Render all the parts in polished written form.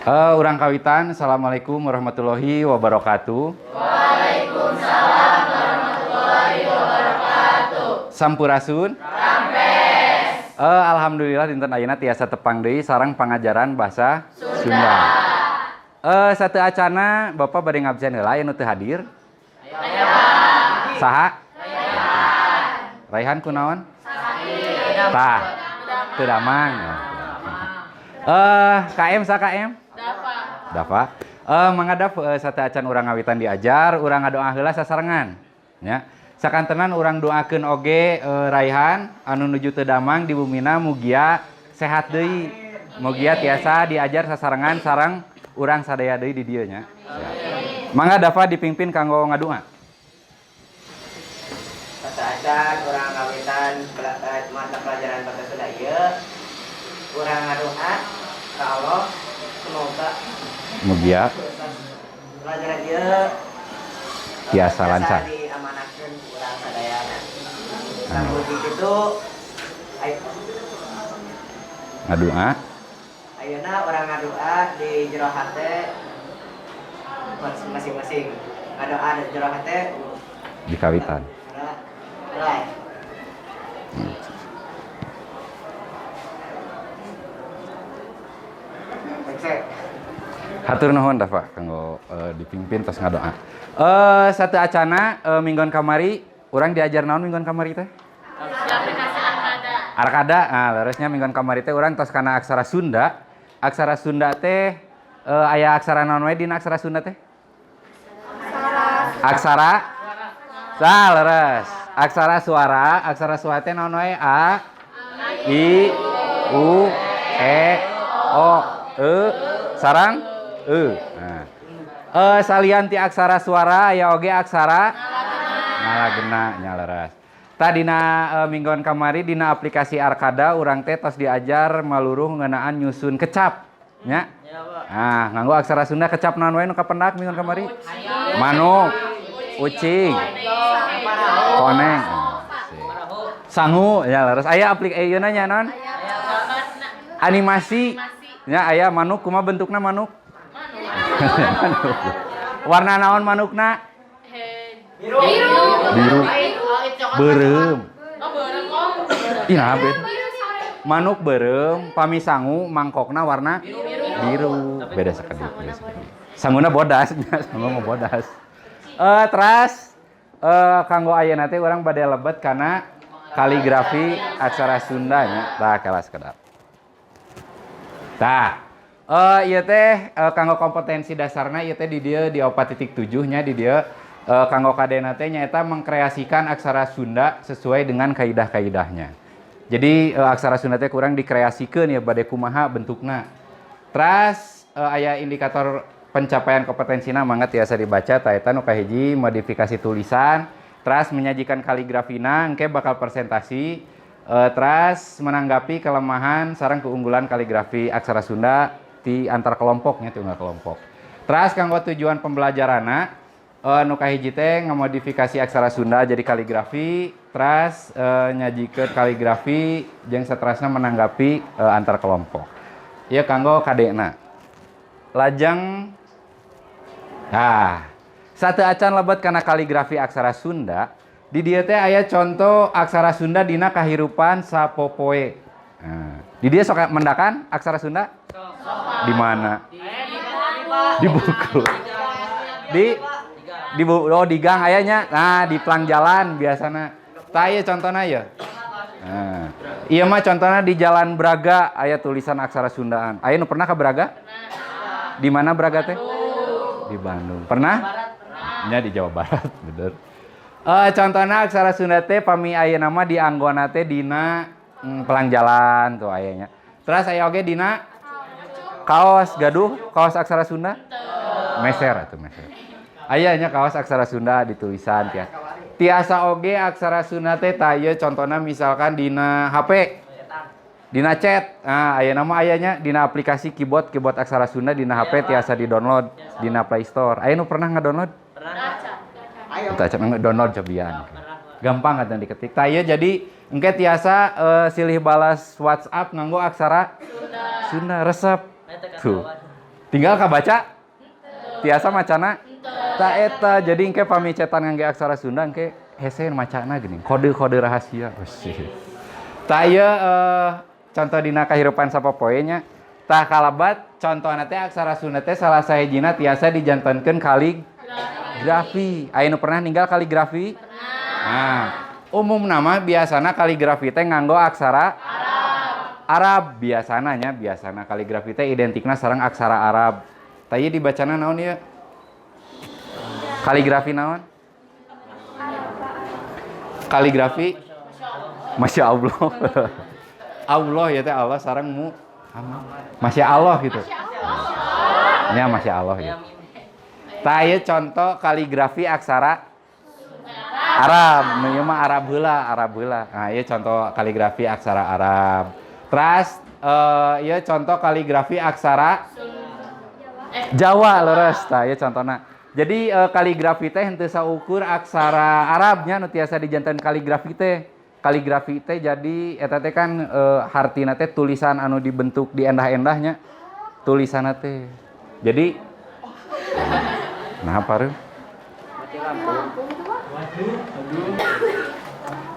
Urang kawitan, assalamualaikum warahmatullahi wabarakatuh. Waalaikumsalam warahmatullahi wabarakatuh. Sampurasun. Rampes. Alhamdulillah dinten ayeuna tiasa tepang deui sareng pangajaran bahasa Sunda. Sateuacanna Bapak bade ngabsen heula, aya nu teu hadir? Saha? Raihan kunaon? Sakit. Tah. Teu damang. KM sa KM? Dafa. Dafa. Mangga Daf, sateuacan urang ngawitan diajar, urang ngadoa heula sasarengan. Nya. Sakantenan urang doakeun oge Raihan anu nuju teu damang di bumina, mugia sehat deui. Mugia tiasa diajar sasarengan sareng urang sadaya deui di dieu nya. Mangga Dafa dipimpin kanggo ngadoa. Sateuacan urang ngawitan mata pelajaran bahasa Sunda ieu, urang ngadoa ka Allah semoga Mugia proses pelajaran ieu tiasa lancar. Diamanahkeun ku urang sadayana. Samuji kitu Ngadoa. Ayeuna urang ngadoa di jero hate masing-masing. Ngadoa di jero hate. Dikawitan. Mulai. Cek. Hatur nuhun Dafa kanggo dipimpin tos ngadoa. Sateuacanna minggon kamari urang diajar naon minggon kamari teh? Aplikasi Arkada. Arkada, ah leresnya minggon kamari teh urang tos kana aksara Sunda. Aksara Sunda teh aya aksara naon wae dina aksara Sunda teh? Aksara. Tah, leres. Aksara suara, aksara suara teh naon wae? A, I, U, E, O, E, sareng E. Nah. Salian ti aksara suara aya oge aksara ngalagena nya, leres. Tah, dina minggon kamari dina aplikasi Arkada urang teh tos diajar maluruh ngeunaan nyusun kecap nya. Nah, nganggo aksara Sunda kecap naon wae nu kapendak minggon kamari? Manuk, ucing, koneng, sangu ya, leres. Aya aplik ieu nya naon? Animasi nya, aya manuk, kumaha bentukna manuk? Manuk. Warna naon manukna? Biru. Biru. Beureum. Oh, beureum. Oh. Ih, nah, beda. Manuk beureum, pami sangu mangkokna warna biru. Beda sakedik, beda sakedik. Sanguna bodas, nya, sangu mah bodas. Teras kanggo ayeuna teh urang bade lebet kana kaligrafi aksara Sunda nya. Tah, kelas kedap. Tah, ieu teh kanggo kompetensi dasarna ieu teh di dieu di 4.7 nya, di dieu kanggo kadena teh nyaeta mengkreasikan aksara Sunda sesuai dengan kaidah-kaidahnya. Jadi aksara Sunda teh kurang dikreasikeun ya, bade kumaha bentukna. Teras aya indikator pencapaian kompetensina, mangga tiasa dibaca. Tah, eta nu kahiji modifikasi tulisan, teras menyajikan kaligrafina engke bakal presentasi, teras menanggapi kelemahan sareng keunggulan kaligrafi aksara Sunda di antar kelompoknya, ti unggal kelompok. Teras kanggo tujuan pembelajaranna nu kahiji teh ngamodifikasi aksara Sunda jadi kaligrafi, teras nyajikeun kaligrafi jeung saterasna menanggapi antar kelompok. Ieu kanggo kadena. Lajeng, nah, sateuacan lebet kana kaligrafi aksara Sunda, di dieu teh aya contoh aksara Sunda dina kahirupan sapopoe. Nah, di dieu sok mendakan aksara Sunda? Di mana? Di buku. Di oh, di gang aya nya. Nah, di plang jalan biasana. Tah, ieu contohna ya. Nah, ieu mah contohna di Jalan Braga aya tulisan aksara Sundaan. Aya nu pernah ke Braga? Di mana Braga teh? Di Bandung. Pernah? Nya, di Jawa Barat, bener. Contohna aksara Sunda teh pami ayeuna mah dianggona teh dina pelang jalan tuh aya nya. Terus aya oge dina kaos, gaduh kaos aksara Sunda? Meser atuh, meser. Aya nya kaos aksara Sunda di tulisan tiasa. Tiasa oge aksara Sunda teh, tah ieu contohna misalkan dina HP. Dina chat. Nah, aya nama ayanya dina aplikasi keyboard, keyboard aksara Sunda dina HP tiasa di-download dina Play Store. Aya nu pernah nge-download? Ayo. Kita coba nge-download cobian. Gampang kan diketik. Tah, ieu jadi engke tiasa silih balas WhatsApp nganggo aksara Sunda, resep. Tuh. Tinggal kabaca? Tiasa macana? Tah eta, jadi engke pami cetan ngangge aksara Sunda engke hese macana geuning. Kode-kode rahasia. Wih. Tah ieu contoh dina kahirupan sapopoe nya. Tah kalabat contohna teh aksara Sunda teh salah sahijina tiasa dijantenkeun kaligrafi. Aya nu pernah ninggal kaligrafi? Nah, umumna mah biasana kaligrafi teh nganggo aksara Arab. Biasana nya, biasana kaligrafi teh identikna sareng aksara Arab. Tah ieu dibacana naon ieu? Kaligrafi naon? Kaligrafi Masya Allah. Allah ya teh Allah sareng mu Masya Allah gitu. Ya Masya Allah gitu. Tah ieu contoh kaligrafi aksara Arab. Nu ieu mah Arab heula, Arab heula. Nah, ieu contoh kaligrafi aksara Arab. Terus ieu contoh kaligrafi aksara Jawa leres. Tah ieu contohna. Jadi kaligrafi teh henteu saukur aksara Arabnya nu tiasa dijanten kaligrafi teh. Kaligrafi teh jadi eta teh kan hartina teh tulisan anu dibentuk di endah-endahnya tulisanna teh. Jadi nah apa? Mati lampu.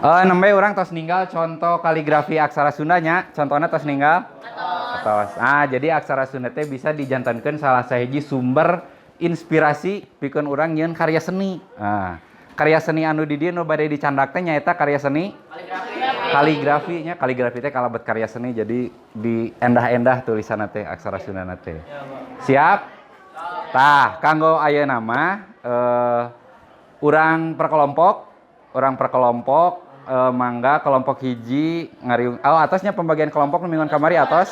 Nembe urang tos ninggal contoh kaligrafi aksara Sundanya, contohnya tos ninggal? Atos. Ah, jadi aksara Sunda teh bisa dijantenkeun salah sahiji sumber inspirasi pikeun urang nyieun karya seni. Ah, karya seni anu di dieu nu bade dicandak teh nyaeta karya seni kaligrafi nya, kaligrafi teh kalebet karya seni, jadi di endah-endah tulisanna teh aksara Sundana teh. Siap? Tah, kanggo ayeuna mah urang per kelompok, urang per kelompok mangga kelompok hiji ngariung. Oh, atos nya pembagian kelompok nu mingguan kamari atos.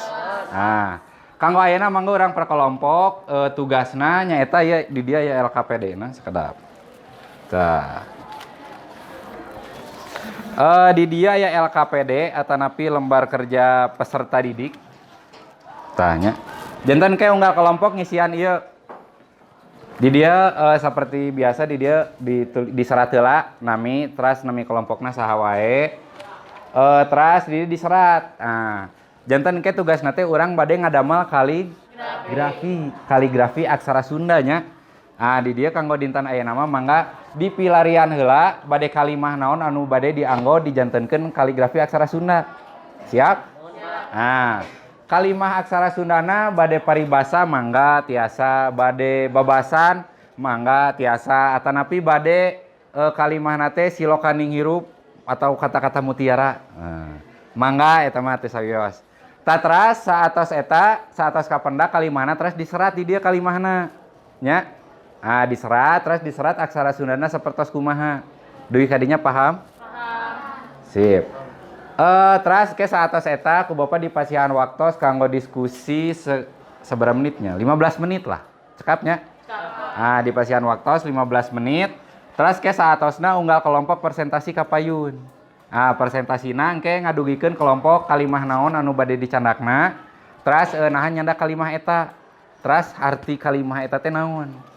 Nah, kanggo ayeuna mangga urang per kelompok tugasna nyaeta ya di dia ya LKPD na sakedap. Tah. Di dia ya LKPD atanapi lembar kerja peserta didik. Tanya. Janten kayak unggal kelompok ngisian ieu. Di dia seperti biasa di dia diserat heula nami, teras nami kelompokna saha wae. Teras di dia diserat. Nah, janten ke tugasna teh urang bade ngadamel kaligrafi, kaligrafi aksara Sundanya. Ah, di dia kanggo dinten ayeuna mah mangga dipilarian heula bade kalimah naon anu bade dianggo dijantenkeun kaligrafi aksara Sunda. Siap? Nah, kalimah aksara Sundana bade paribasa mangga tiasa, bade babasan mangga tiasa, atanapi bade kalimahna teh silokaning hirup atau kata-kata mutiara. Nah, mangga eta mah teu sawios. Tah teras saatos eta, saatos kapendak kalimahna teras diserat di dieu kalimahna. Nya. Ah, diserat, terus diserat aksara Sundana sapertos kumaha. Dugi kadinya paham? Paham. Sip. Teras ke saatos eta ku Bapak dipasihan waktos kanggo diskusi seberapa menitnya? 15 menit lah. Cekapnya? Cekap. Ah, dipasihan waktos 15 menit. Terus ke saatosna unggal kelompok presentasi ka payun. Ah, presentasina engke ngadugikeun kelompok kalimah naon anu bade dicandakna. Terus nahan nyandak kalimah eta. Terus arti kalimah eta teh naon.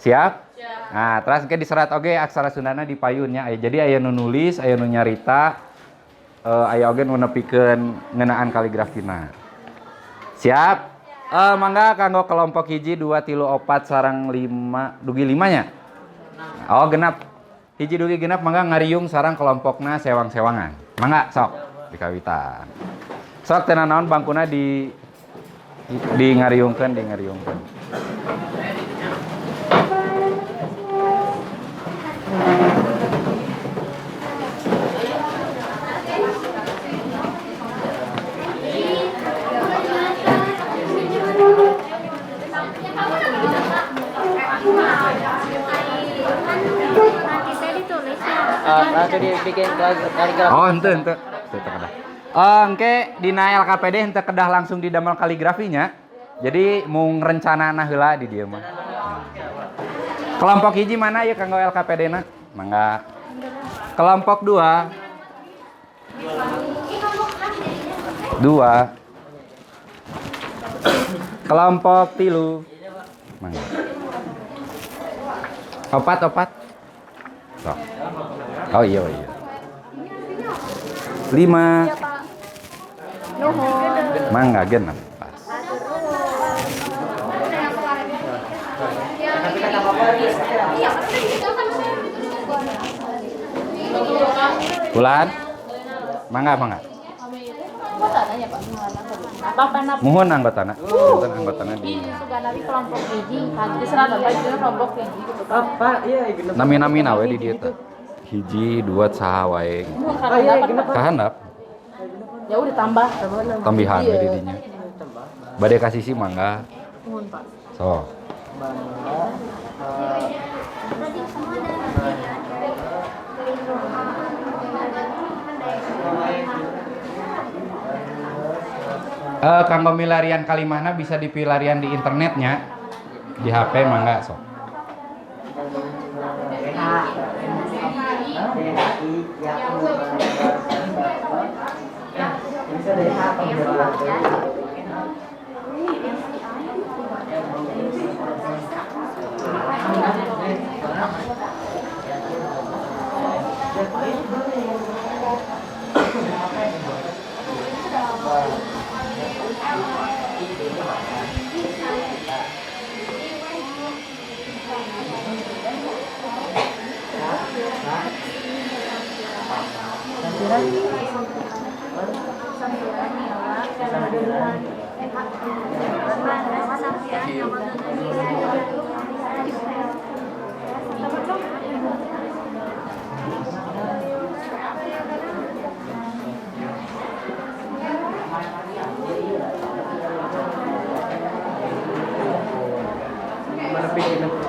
Siap? Siap. Nah, terus engke diserat oge aksara Sundana di payunnya. Aya, jadi aya nu nulis, aya nu nyarita, aya oge nu nepikeun ngeunaan kaligrafina. Siap? Mangga kanggo kelompok hiji, 2, 3, 4, sareng 5, dugi 5 nya? Oh, genap. Hiji dugi genap mangga ngariung sareng kelompokna sewang-sewangan. Mangga sok dikawitan. Sok teu nanaon bangkuna di ngariungkeun, di ngariungkeun. Nanti saya ditulis ya. Langsung dibikin kaligrafi. Oh, henteu, henteu. Henteu kedah. Engke dina LKPD henteu kedah langsung didamel kaligrafinya. Jadi mung rencanana heula di dieu mah. Kelompok hiji mana ya kanggo LKPD na? Mangga. Kelompok 2. 2. Kelompok 3. Mangga. Opat, opat. Sok. Oh iya, oh iya. 5. Nuhun. Mangga genep pas. Bulan. Mangga, mangga. Muhun anggotana. Punten anggotana di Kelompok hiji, di serat apa itu kelompok hiji gitu. Apa? Iya, genep. Nami-nami we di dieu teh. Hiji, dua, saha wae. Oh iya, genep. Kahandap. Ya udah tambah. Tambihan we di dinya. Bade ka sisi mangga. Muhun, Pak. So. Kanggo milarian kalimahna bisa dipilarian di internetnya, di HP mangga sok. H D I ya U bisa dari H apa?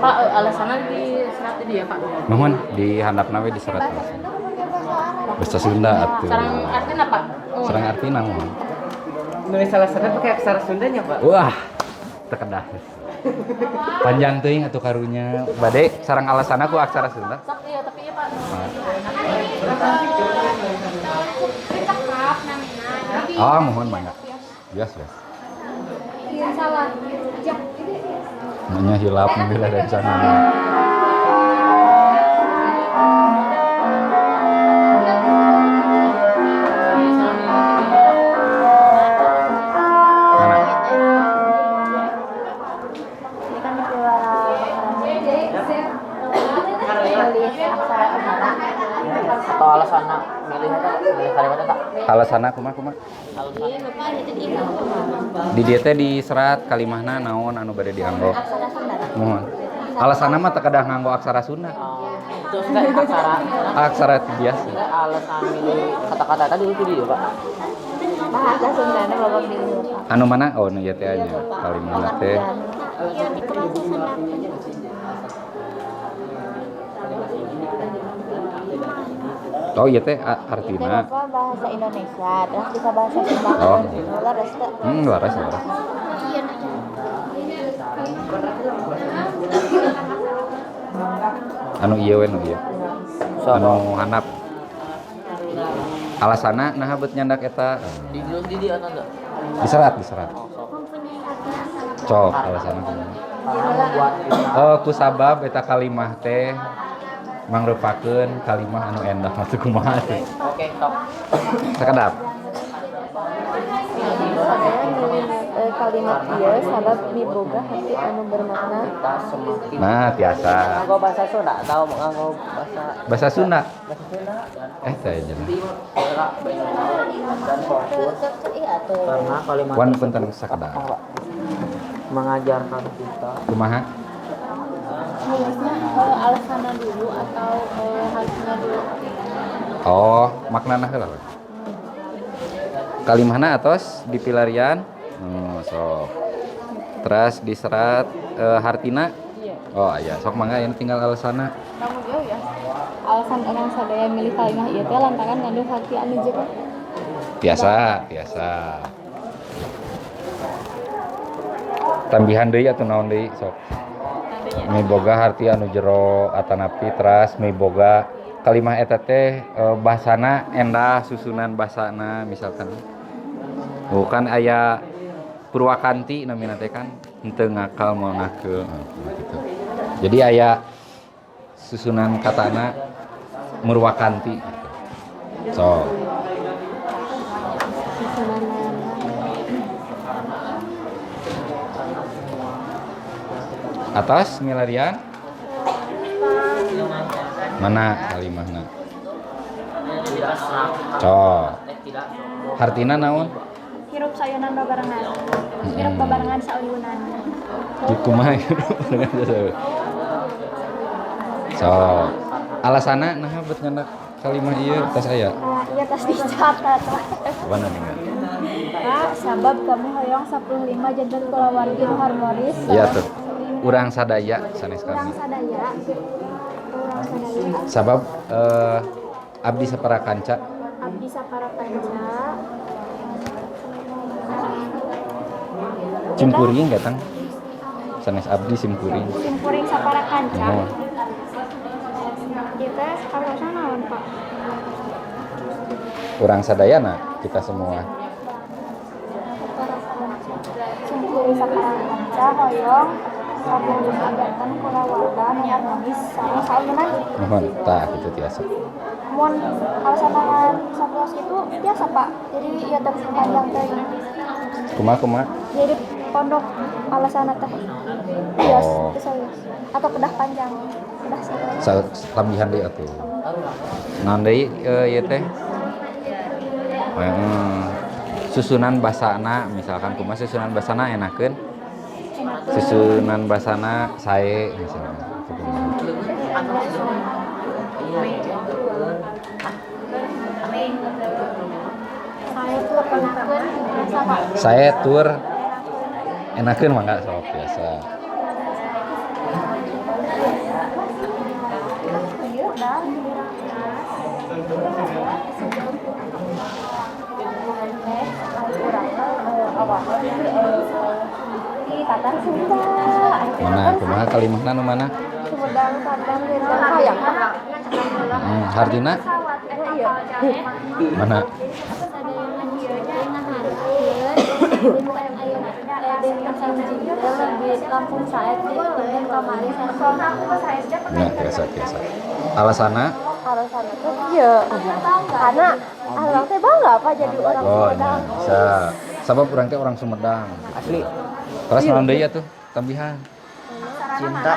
Pak, alasannya di serat ini ya, Pak. Nuhun di handapna we di serat alasan. Bahasa Sunda atuh. Sarang artinya, Pak. Oh. Sareng artina muhun. Nulis alasannya pakai aksara Sundanya, Pak. Wah, teu kedah. Panjang teuing atuh karunya. Bade sareng alasanna ku aksara Sunda. Sok iya, tapi iya, Pak. Oh, muhun mangga. Bias, bias. Salah. Nanya hilap mobil rencana. Mana? Ini kan ditulis aksara Sunda. Atau alasannya milih milih kalimatnya tak? Alasanna kumaha kumaha? Di dieu teh diserat kalimahna naon anu bade dianggo. Aksara Sunda. Muhun. Alasanna mah teu kedah nganggo aksara Sunda. Oh, itu maksudnya aksara Aksara biasa. maksudnya alasan milih kata-kata tadi itu dia, Pak. Bahasa Sundana Bapak pilih. Anu mana? Oh, nu ieu teh aja. Kalimahna teh. Iya, itu bahasa Sunda. Oh, ieu teh Itu artina. Bapak bahasa Indonesia, terus bisa bahasa Sunda. Oh. Leres teu? Laras, laras. Iya. Anu ieu we nu ieu. Anu handap. Alasanna naha beut nyandak eta? Di dulu di dia atau enggak? Diserat, diserat. Cok, alasanna kumaha? Karena membuat kita Oh, ku sabab eta kalimah teh mangrupakeun kalimah anu endah atuh kumaha teh. Oke, top. Sakedap. Saya milih kalimat ieu sabab miboga harti anu bermakna. Kita semakin Nah, tiasa. nganggo bahasa Sunda atau nganggo bahasa Bahasa Sunda. bahasa Sunda dan Eh, teh aja. pola dan fokus karena kalimat Wan tersebut punten sakedap. apa, Pak? Mengajarkan kita Kumaha? Harusnya alasannya dulu atau harusnya dulu? Oh, maknana heula we. Kalimahna atos dipilarian. Sok. Terus diserat hartina. Oh, aya. Sok mangga ini tinggal alasanna. Kamu jauh ya. Alasan urang sadaya milih kalimah ieu teh lantaran ngandung harti anu jero. Tiasa, tiasa. Tambihan deui atuh naon deui sok. Miboga harti anu jero atanapi teras miboga kalimah eta teh bahasana endah susunan bahasana misalkan. Bukan aya Purwakanti namina teh kan henteu ngakal moal ngakeul gitu. Jadi aya susunan katana Murwakanti gitu. So, Susunan atas milarian. Mana kalimahna? Cok. Hartina naon? Hirup sauyunan babarengan. Hirup babarengan sauyunan. Kumaha hirup babarengan sauyunan? Sok. Alasana naha bet nyandak kalimah ieu tas aya? Iya, tas dicatat. Mana nih? Pak, sabab kami hoyong 15 janten kulawargi nu harmonis. Iya tuh. Urang sadaya sanes Urang kami. sadaya. Urang sadaya. Sabab abdi sapara kanca. Abdi sapara kanca. Simkuring datang. Sanes abdi simkuring. Simkuring sapara kanca. Nuhun. Ieu teh hartosna naon, Pak? Urang sadayana, kita semua. Simkuring sapara kanca hoyong 15 janten kulawarga nu harmonis sareng sauyunan. Nuhun, tah kitu tiasa. Mun alasan sakios itu biasa, Pak. Jadi ieu teh panjang teh. Kumaha kumaha? Jadi pondok alasan teh. Bias, Oh. serius. Atau kedah panjang. Kedah serius. Tambihan deui atuh. Naon deui ieu teh? Susunan basana misalkan kumaha susunan basana enakeun? Susunan basana sae misalkan. Itu kumaha? Saya tuh enakeun biasa, Pak. Sae tur enakeun mangga sok biasa. Di Tatar Sunda. Mana kumaha kalimahna nu mana? Sumedang Sandang Lintang Hayang, Pak. Hartina mana? Lampung sae teh kamari. Nah, biasa biasa. Alasana? Alasannya tuh iya karena orang teh bangga, Pak, jadi orang Oh, Sumedang. nya bisa. Sabab urang teh orang Sumedang. Asli. Terus naon deui atuh tambihan? Cinta.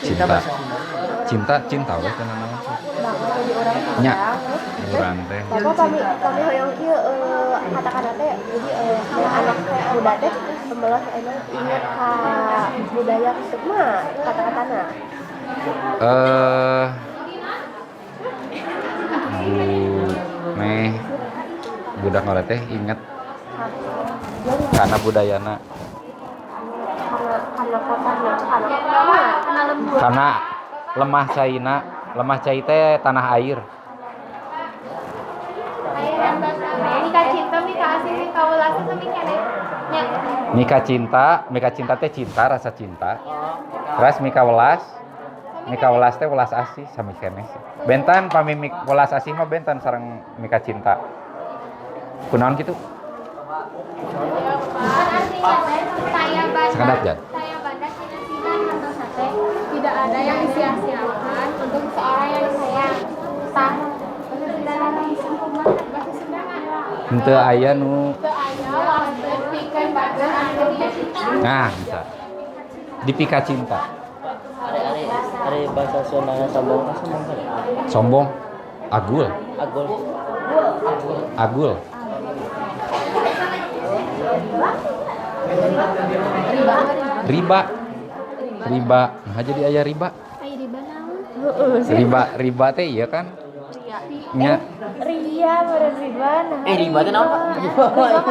Cinta. Bahasa Sunda. Cinta, cinta we kana naon sok. Bangga jadi orang Nya. Sumedang. Urang teh. Bapak kami hoyong kieu kata-kata teh jadi anak muda teh melah emang ingat ka budaya kitu mah kata-katana. Bu meh budak ngora teh inget karena budayana, Karena kotana, karena lembur. Karena lemah caina, lemah cai teh tanah air. Mika cinta, mika asih, mika welas, sami keneh. Nya. Mika cinta, mika cinta teh cinta, rasa cinta. Terus mika welas teh welas asih sami keneh sih. Bentan pami welas asih mah bentan sareng mika cinta. Kunaon kitu? Kan artinya teh saya bandar. Sakedap, Jan. Saya bandar sinasinan hartosna teh tidak ada yang disia-siakan untuk seorang yang disayang. Tah, bahasa Sunda bahasa Sunda mah. Henteu aya nu Teu aya wasteun pikeun bager anu cinta. Nah, bisa. Dipika cinta. Are are bahasa Sunda sombong kan sombong kan? Sombong. Agul. Agul. Agul. Riba. Riba. Nah, jadi aya riba. Ai riba naon? Riba, riba teh iya kan? Nya, Ria meureun riba nah. Riba teh naon, Pak?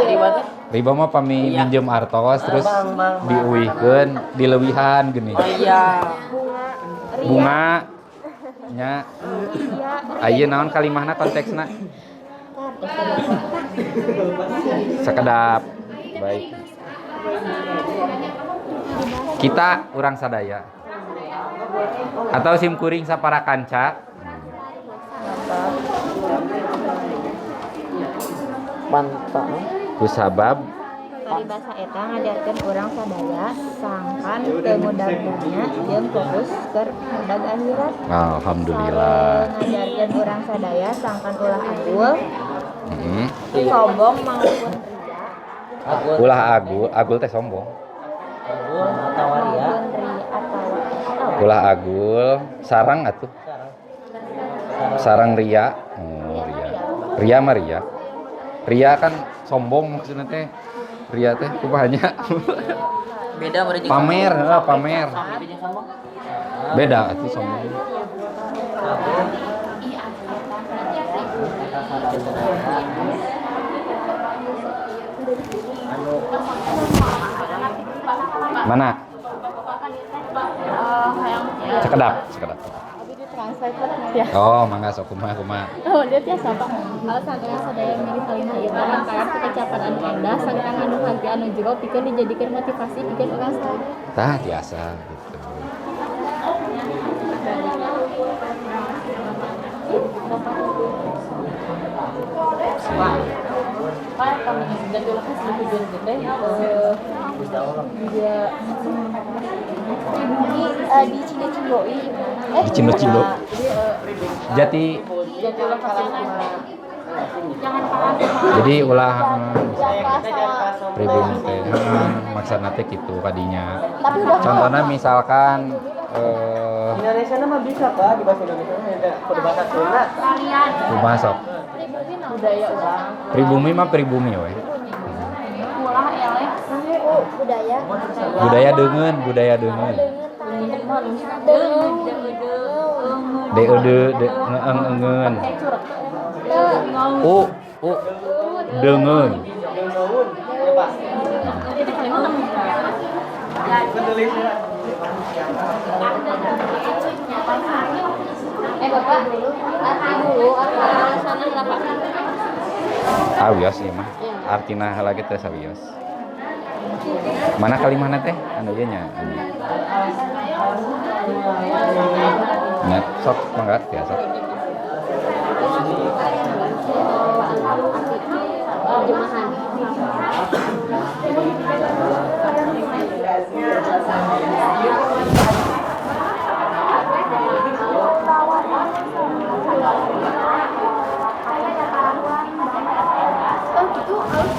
Riba teh. Riba mah pami Iya. minjem artos terus Bang, bang, bang. diuihkeun, dileuwihan geuning. Oh iya. Bunga nya. Aya naon kalimahna konteksna? Sakedap. Baik. Kita urang sadaya. Atau sim kuring sapara kanca. Mantap. Kusabab Paribasa eta ngajarkeun urang sadaya sangkan teu ngudag dunya jeung fokus keur ngudag akhirat. Alhamdulillah. Sareng ngajarkeun urang sadaya sangkan ulah agul, sombong maupun ria, Agul. Ulah agul, agul teh sombong. Agul atau ria. maupun ria atawa Ulah agul, sarang atuh. Sareng ria. Oh, ria. Ria mah ria. Ria kan sombong maksudnya teh. Ria teh kumaha nya? Beda meureun jeung Pamer, heeh, pamer. Beda jeung sombong. Beda atuh sombong. Mana? Cekedap, cekedap. Abi di translate ya. Oh, mangga sok, kumaha kumaha. Oh, dia tiasa, Pak. Alasan urang sadaya milih kalimah ieu teh lantaran kekecapan anu endah sarta ngandung harti anu jero pikeun dijadikeun motivasi pikeun urang sadaya. Tah, tiasa gitu. Sip. Pak, kami dan ulah hasil tujuan teh juga Pribumi di Cindo-Cindoi. Eh, Di Cindo-Cindo. Jadi Jati jadi ulah hasil jadi ulah jangan kalah sama pribumi teh maksudna teh kitu kadinya. Tapi udah Contohnya misalkan Indonesia mah bisa, Pak, di bahasa Indonesia mah ada kudu bahasa Sunda. Kumaha sok? Budaya urang. Pribumi mah pribumi we. Ulah eleh. Oh, budaya. Budaya deungeun, budaya deungeun. Deungeun. D e d d ngeeng eungeun. U u deungeun. Deungeun, ya, Pak. Itu kalimat Tulis ya. Eh, Bapak, arti dulu, arti alasannya kenapa? Ah, wios ieu mah. Artina heula ge teh sawios. Mana kalimahna teh? Anu ieu nya, anu. Nya, sok mangga tiasa. Arti terjemahan. Oh, gitu. Alus.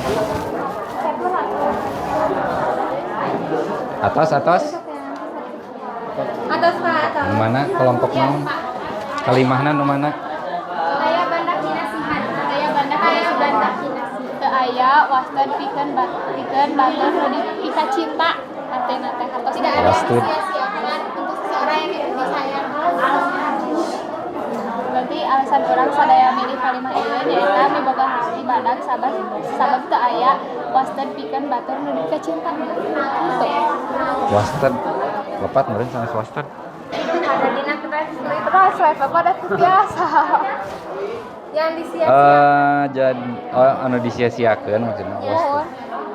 Atos atos. Atas, Pak, atas. Nu mana kelompok naon? Kalimahna nu mana? Aya bandak kinasihan, aya bandak, aya bandak kinasi. Teu aya wasted pikeun pikeun batur nu dipika cinta artina teh hartos. Tidak ada yang Wasted. disia-siakan untuk seseorang yang disayang. Berarti alasan urang sadaya milih kalimah ieu nyaeta miboga hati badag sabab sabab teu aya wasted pikeun batur nu dipika cinta. Gitu. Wasted. Lepat meureun sanes wasted. Ada dina translate, Bapak ada biasa. Yang disia-siakan. Eh jadi oh, anu disia-siakeun maksudna wasted.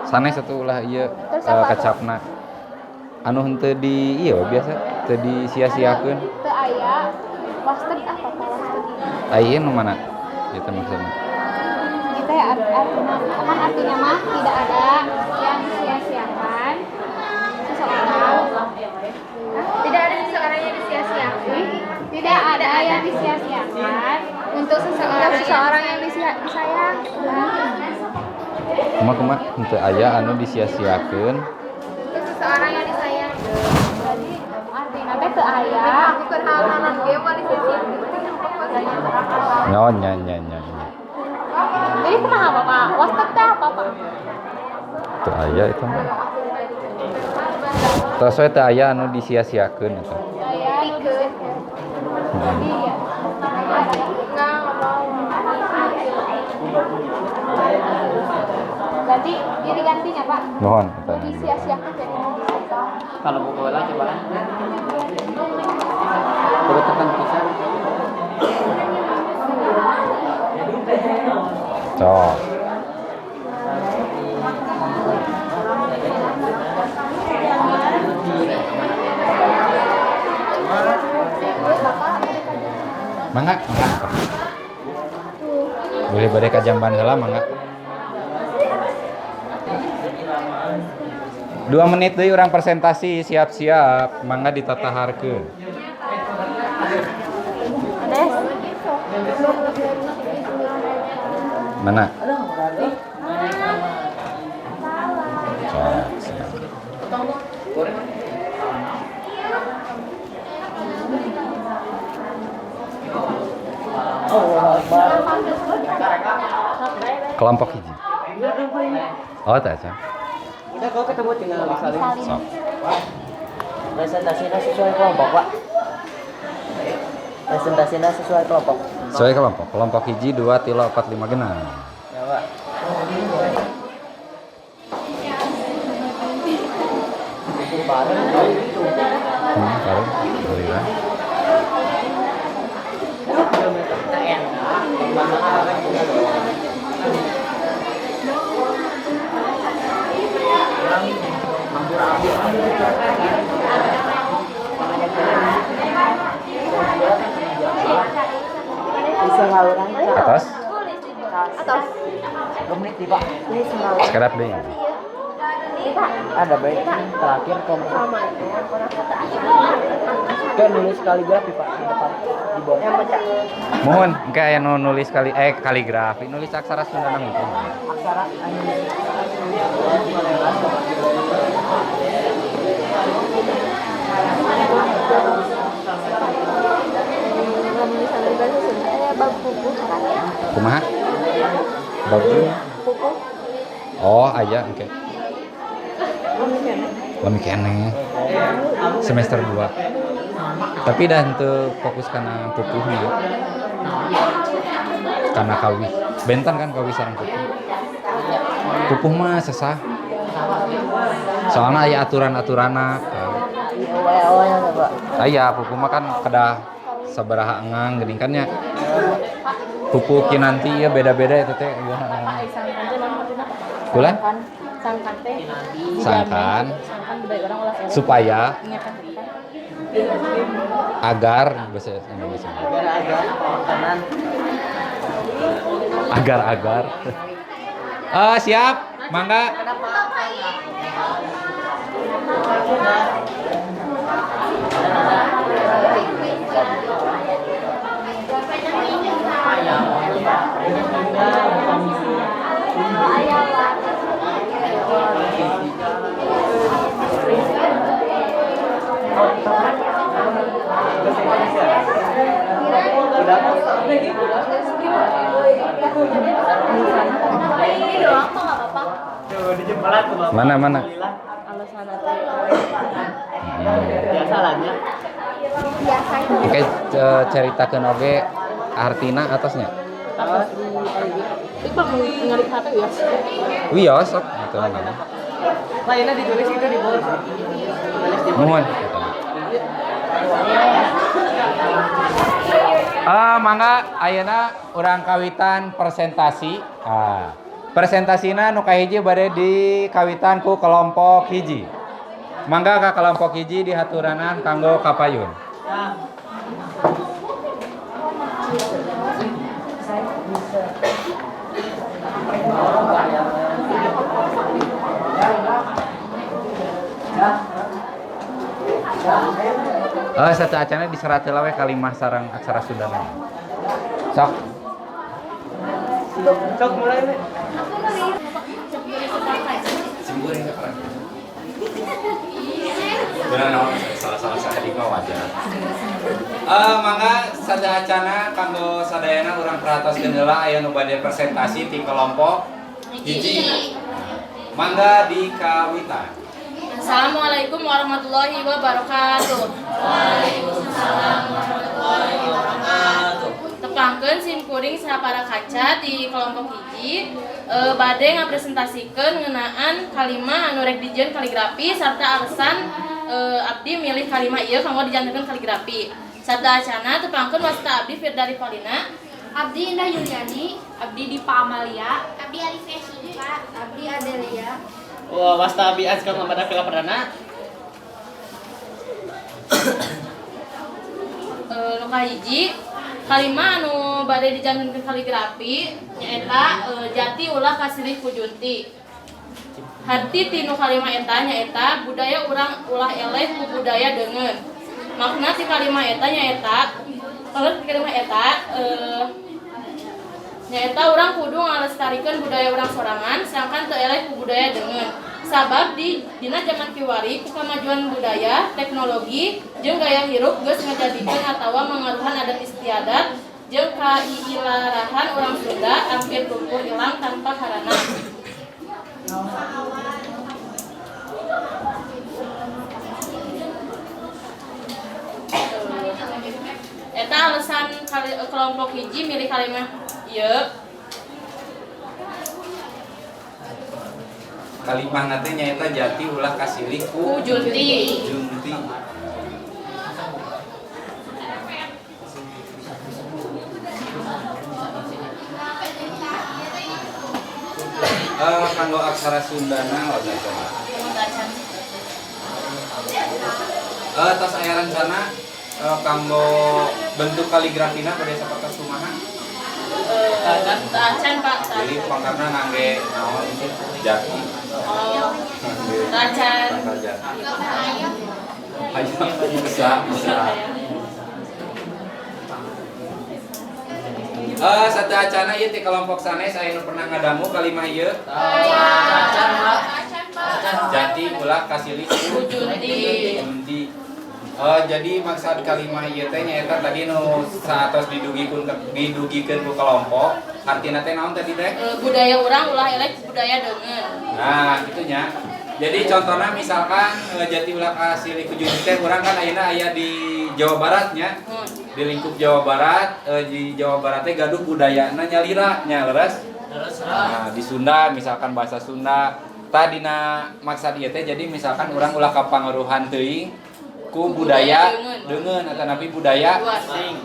Sanes atuh ulah ieu Terus apa tuh? Kacapna. Anu henteu di ieu biasa teu disia-siakeun. Teu aya wasted apa, Pak, wasted? Aya nu mana? Ieu teh maksudna. Gitu ya artinya kan, artinya mah tidak ada yang disia-siakan seseorang. Hah? Tidak ada seseorang yang disia-siakan, tidak ada yang disia-siakan untuk seseorang yang disayang. Kumaha kumaha henteu aya anu disia-siakeun. Untuk seseorang yang disayang. Jadi artinya teh teu aya bukan hal ge mah disia-siakeun. Nyaon nya nya nya nya. Jadi kumaha, Bapak? Wasted teh apa, Pak? Teu aya itu mah. Tos we teu aya anu disia-siakeun eta. Aya anu disia-siakeun. Jadi ya nggak mau. Berarti dia digantinya, Pak. Nuhun eta. Disia-siakan jadi disia. Kalau buku heula cobaan. Kudu tekan pisan. Sok. Mangga, mangga. Boleh bade ka jamban heula, mangga. 2 menit deui urang presentasi, siap-siap, mangga ditataharkeun. Des. Mana? Sok, siap. Kelompok hiji. Oh, tak aja. Udah kau ketemu tinggal saling. Sok. Presentasinya sesuai kelompok, Pak. Presentasinya sesuai kelompok. Sesuai kelompok. Kelompok hiji, dua, tilu, empat, lima, genap. Ya, Pak. Bareng. Bareng. Alhamdulillah. Atas? Atas. Menit, Pak. Sekedap deh. Ada baik terakhir kelompok. Kayak nulis kaligrafi, Pak, di depan di bawah. Mohon, engke aya nu nulis kali kaligrafi, nulis aksara Sunda nang hukum. Aksara Lamun misalnya bahasa Sunda aya bab pupuh kan ya? Kumaha? Bab Pupuh. Oh, aya engke. Lami keneh. Semester 2. Tapi dah henteu fokus kana pupuhnya. Kana kawih. Benten kan kawih sareng pupuh. Pupuh mah sesah. Soalnya aya aturan-aturanna. Pak. Aya pupuh mah kan kedah sabaraha engang geuning kan nya. Pupuh kinanti ya beda-beda itu teh. Sangkan teh naon maksudna? Kulan? Sangkan teh. Sangkan. Sangkan budaya urang ulah eleh. Supaya Nya kan. Agar bahasa Indonesia. Agar-agar makanan. Agar-agar. Ah, siap. Mangga. Ini doang kok nggak apa-apa. Mana mana? Alasan teh. Biasa lah nya. Biasa itu. Oke, ceritakeun oge artina atasnya. Atas di Iqbal ningali HP ya. Wios sok atuh nama. Lainnya ditulis itu di bawah. Tulis di Nuhun. Ah, mangga ayeuna urang kawitan presentasi. Ah. Presentasina nu kahiji bade dikawitan ku kelompok hiji. Mangga ka kelompok hiji dihaturanan kanggo kapayun. Eh, satu acana diserat heula we kalimah sareng aksara Sunda mah. Sok. Sok mulai we. Benar naon salah-salah sakedik mah wajar. Mangga sadacana kanggo sadayana urang perhatoskeun heula aya nu bade presentasi ti kelompok hiji. Mangga dikawitan. Assalamualaikum warahmatullahi wabarakatuh. Waalaikumsalam warahmatullahi wabarakatuh. Tepangkeun sim kuring sapara kaca di kelompok hiji bade ngapresentasikeun ngeunaan kalimah anu rek dijieun kaligrafi sarta alasan abdi milih kalimah ieu kanggo dijantenkeun kaligrafi. Sarta acana tepangkeun wasta abdi Firdari Palina, Abdi Indah Yuliani, Abdi Dipa Amalia, Abdi Alifia Syifa, Abdi Adelia. Wah, wasta abi Azka Muhammad Afila Perdana. Nu kahiji kalimah anu bade dijantenkeun kaligrafi nyaeta jati ulah kasilih ku junti. Harti tinu kalimah eta nyaeta budaya urang ulah eleh ku budaya deungeun. Makna ti kalimah eta nyaeta kalau ti kalimah eta nyaeta urang kudu ngalestarikeun budaya urang sorangan sangkan teu eleh ku budaya deungeun. Sabab di dina zaman kiwari ku kamajuan budaya, teknologi jeung gaya hirup geus ngajadikeun atawa mangaruhan adat istiadat Jeung kailarahan urang Sunda ampir pupur ilang tanpa karana. Eta alasan kelompok hiji milih kalimah ieu. Kalimah teh nyaeta jati ulah kasilih ku junti. Junti. Kanggo aksara Sundana wae cenah. Tos aya rencana kanggo bentuk kaligrafina pada sapertos kumaha? Acan Pak. Jadi pangkarna ngangge naon jati. Oh. Acan. Ayo bisa bisa. Satu acana ieu ti kelompok sanes aya nu pernah ngadangu kalimah ieu? Acan Pak. Jati ulah kasilih ku junti. Junti. Jadi maksud kalimah ieu teh nyaeta tadi nu saatos didugikeun ku kelompok, artina teh naon tadi teh? Budaya urang ulah elek budaya deungeun. Nah, kitu nya. Jadi contohna misalkan jati ulah kasilih ku junti teh urang kan ayeuna aya di Jawa Barat nya. Di lingkup Jawa Barat, di Jawa Barat teh gaduh budayana nyalira nya leres. Nah, di Sunda misalkan bahasa Sunda. Tadina maksud ieu teh jadi misalkan urang ulah kapangaruhan teuing ku budaya deungeun atanapi budaya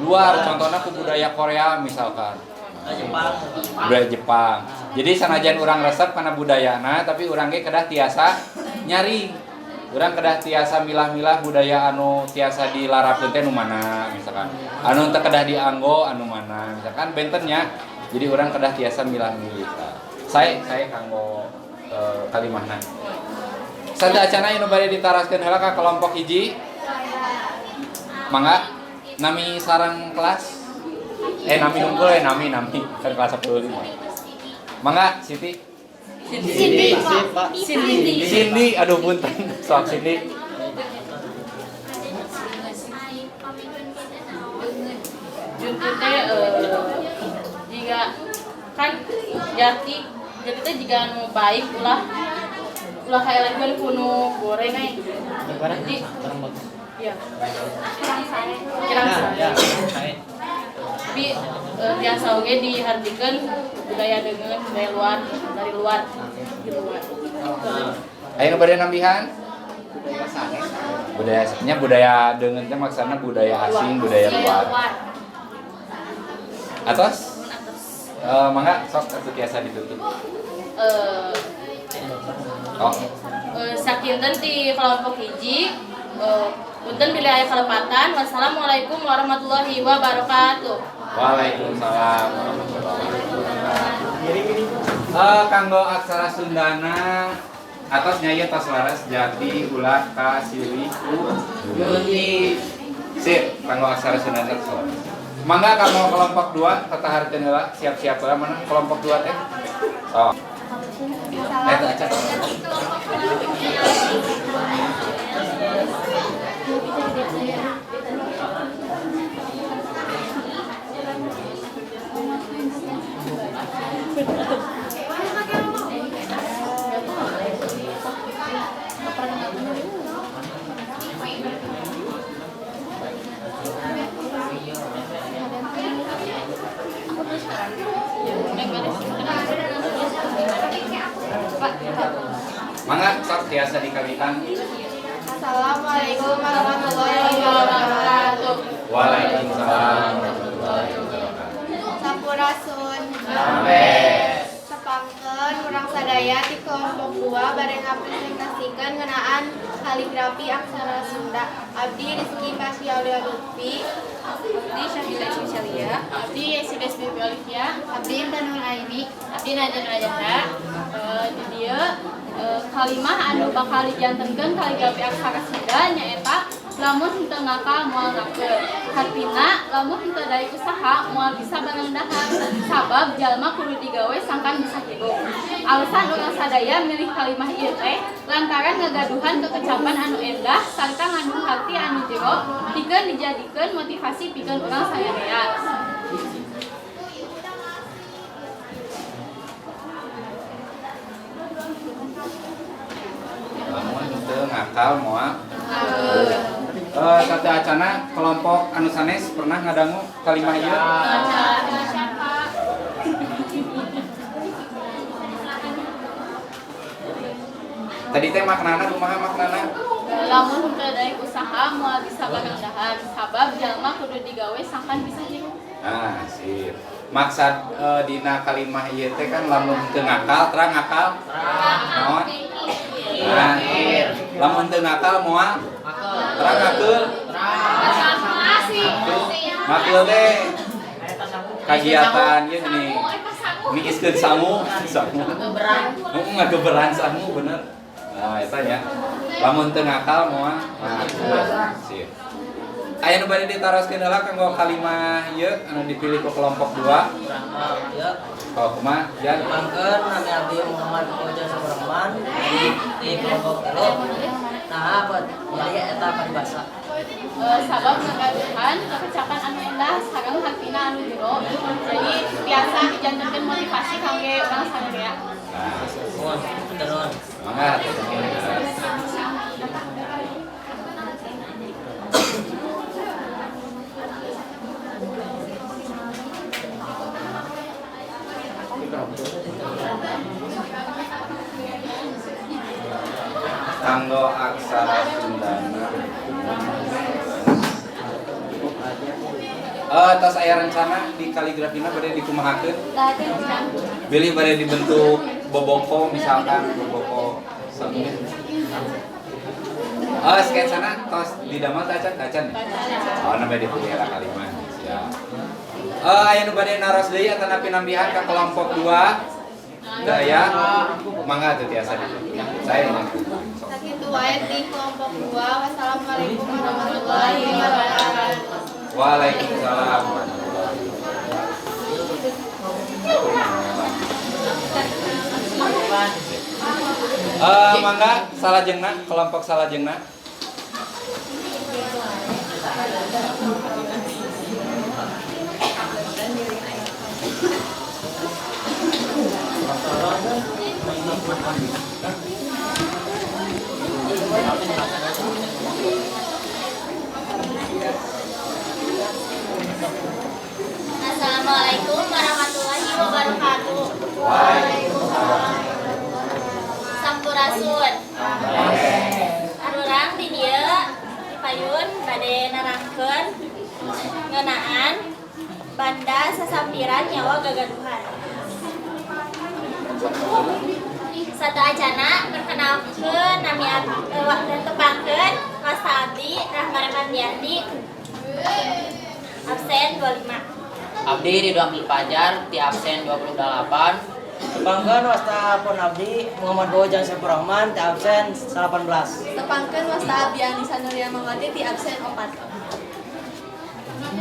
luar, contohna ku budaya Korea misalkan. Jepang. Budaya Jepang. Jadi sanajan urang resep kana budayana tapi urang ge kedah tiasa nyari. Urang kedah tiasa milah-milah budaya anu tiasa dilarapkeun teh nu mana misalkan. Anu teu kedah dianggo anu mana misalkan benten nya. Jadi urang kedah tiasa milah-milih. Saya kanggo kalimahna. Sada acana anu bade ditaraskeun heula ka kelompok hiji. Mangga nami sareng kelas. Nami unggul nami kan kelas 10. Mangga Siti. Cindy. Cindy. Cindy, aduh punten. Sok Cindy. Junti teh jika kan jati jati teh jika anu baik ulah ulah kaelehkeun ku nu goreng ai. Jadi iya. Kirang sare. Tapi biasa oge dihartikeun budaya deungeun budaya luar dari luar di luar. Ayo nu bade nambihan? Budaya sanes. Budaya nya budaya deungeun teh maksudna budaya asing, budaya luar. Atos? Mangga sok atuh tiasa ditutup. Oh. Sakinten ti kelompok hiji punten bilih aya kalepatan. Wassalamualaikum warahmatullahi wabarakatuh. Waalaikumsalam warahmatullahi wabarakatuh. Kanggo aksara Sundana atos nya ieu tos laras jati ulah kasilih ku junti. Sip, kanggo aksara Sundana tos laras. Mangga kanggo kelompok 2 tataharkeun heula, siap-siap heula mana kelompok 2 teh? Oh. Eta acan. Mangga sok tiasa dikawitan. Assalamualaikum warahmatullahi wabarakatuh. Waalaikumsalam warahmatullahi wabarakatuh. Sampurasun. Rampes. Tepangkeun urang sadaya ti kelompok 2 bade ngapresentasikan ngeunaan kaligrafi aksara Sunda. Abdi Rizky Pasya Aulia Lutfi, Abdi Syahida Ismisalia, Abdi Yesides Bibi Olivia, Abdi Intan Nur Aini, Abdi Najwa Najwa. Di dieu kalimah anu bakal dijantenkeun kaligrafi aksara Sunda nyaeta lamun henteu ngakal moal nakeul. Hartina lamun henteu daek usaha moal bisa barang dahar sabab jalma kudu digawe sangkan bisa hirup. Alasan urang sadaya milih kalimah ieu teh lantaran ngagaduhan kekecapan anu endah sarta ngandung harti anu jero pikeun dijadikeun motivasi pikeun urang sadaya. ngakal moal. Sateuacana kelompok anu sanes pernah ngadangu kalimah ieu? Tadi teh maknana kumaha maknana? Lamun henteu daek usaha moal bisa bagang dahar, sabab jalma kudu digawe sangkan bisa hirup. Nah, sip. Maksad dina kalimah ieu teh kan lamun teu ngakal, terang ngakal. Naon? Nah, lamun teu ngakal moal terang ngakeul. Ngakeul teh kagiatan ieu gini. Niiskeun sangu, sangu. Heeh, ngageberan sangu bener. Nah, eta nya. Lamun teu ngakal moal ngakeul. Sip. Aya nu bade ditaroskeun heula kanggo kalimah ieu anu dipilih ku kelompok 2. Ya. Oh, kumaha? Jan. Pangkeun nami abdi Muhammad Fauzan Surahman di kelompok 3. Nah, apa milih eta paribasa? Sabab ngagaduhan kekecapan anu endah sareng hartina anu jero. Jadi biasa dijantenkeun motivasi kangge urang sadaya. Nah, Nuhun, nuhun. mangga. Kanggo aksara Sundana. Tos aya rencana di kaligrafina bade dikumahakeun? Bilih bade dibentuk boboko misalkan boboko sami. Sketsana tos didamel teh acan acan. Oh, nembe dipilih lah kalimah. Siap. Aya nu bade naros deui atanapi nambihan ka kelompok 2? Teu aya? Mangga teu tiasa di. Saya nya. Sakitu wae ti kelompok 2. Wassalamualaikum warahmatullahi wabarakatuh. Waalaikumsalam. Mangga salajengna kelompok salajengna. Assalamualaikum warahmatullahi wabarakatuh. Waalaikumsalam. Sampurasun. Arurang di dieu di payun bade nerangkeun ngeunaan banda sasampiran nyawa gagaduhan. Sateuacana perkenalkeun nami abdi tepangkeun wasta abdi Rahma Remandianti absen 25. Abdi Ridwan Fajar ti absen 28. Tepangkeun wasta pun abdi Muhammad Fauzan Surahman ti absen 18. Tepangkeun wasta abdi Anissa Nuria Mawati ti absen 4.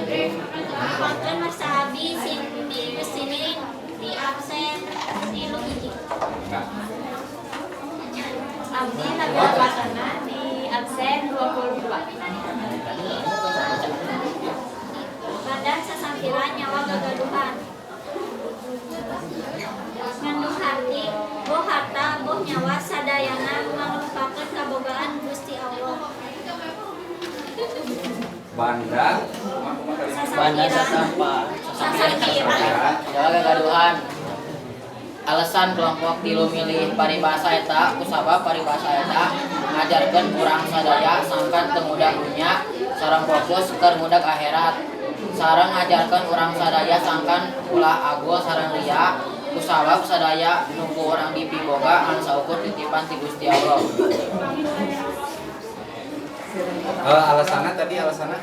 Tepangkeun wasta abdi Cindy Yusini di absen 3. Abdi Nabila Fatana di absen 22. Badan sasampiran nyawa gagaduhan. Ngandung harti, boh harta, boh nyawa sadayana mangrupakeun kabogaan Gusti Allah. Banda Banda sasampiran nyawa gagaduhan. Alasan kelompok 3 milih paribasa eta kusabab paribasa eta ngajarkeun urang sadaya sangkan teu ngudag dunya sareng fokus keur ngudag akhirat. Sareng ngajarkeun urang sadaya sangkan ulah agul sareng ria kusabab sadaya nu ku urang dipiboga ngan saukur titipan ti Gusti Allah. Alasanna tadi alasanna?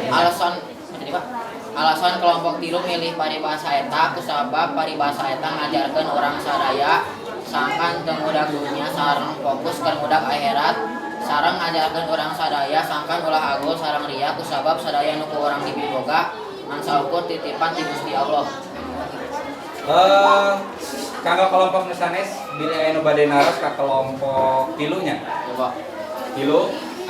Alasan tadi Pak. Alasan kelompok 3 milih paribasa eta kusabab paribasa eta ngajarkeun urang sadaya sangkan teu ngudag dunya sareng fokus keur ngudag akhirat. Sareng ngajarkeun urang sadaya sangkan ulah agul sareng ria kusabab sadaya nu ku urang dipiboga ngan saukur titipan ti Gusti Allah. Kanggo kelompok nu sanes bilih aya nu bade naros ka kelompok 3 nya. Coba. 3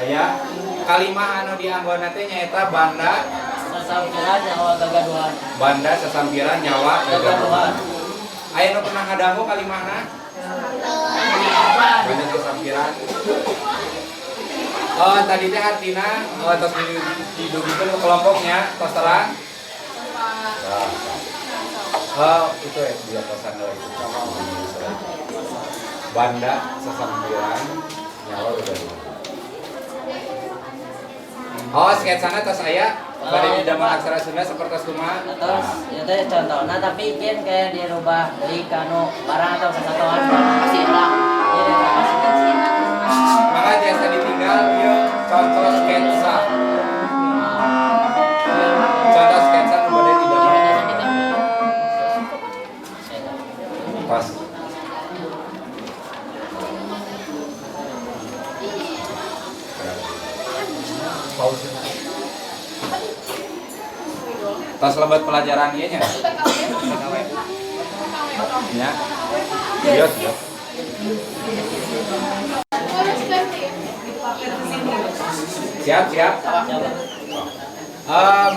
aya kalimah anu dianggona teh nyaeta banda sasampiran nyawa gagaduhan. Banda sasampiran nyawa gagaduhan. Aya nu pernah ngadangu kalimahna? Banda sasampiran. Oh, tadi teh artina oh, tos didugikeun ke kelompoknya, tos terang. Oh, itu ya dia tosan itu. Banda sasampiran nyawa udah. Oh, sketsana tos aya bade didamel aksara Sunda sapertos kumaha? Terus itu teh contohna, tapi kan kayak dirubah deui kanu barang atau sasatoan masih hilang. Jadi masih. Maka tiasa ditinggal ieu contoh sketsa. Contoh sketsa nu bade didamel. Pas. Pause. Tos lebet pelajaran ieu nya. Nya. Iya, siap. Siap, siap.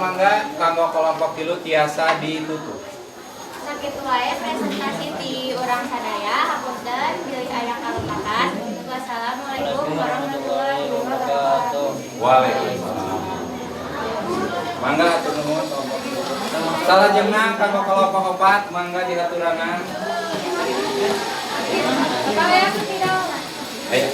Mangga kanggo kelompok tilu tiasa ditutup. Sakitu wae presentasi ti urang sadaya, hapunten bilih aya kalepatan. Wassalamualaikum warahmatullahi wabarakatuh. Waalaikumsalam. Mangga atur nuhun kelompok tilu. Salajengna kanggo kelompok opat mangga dihaturanan. Ayo.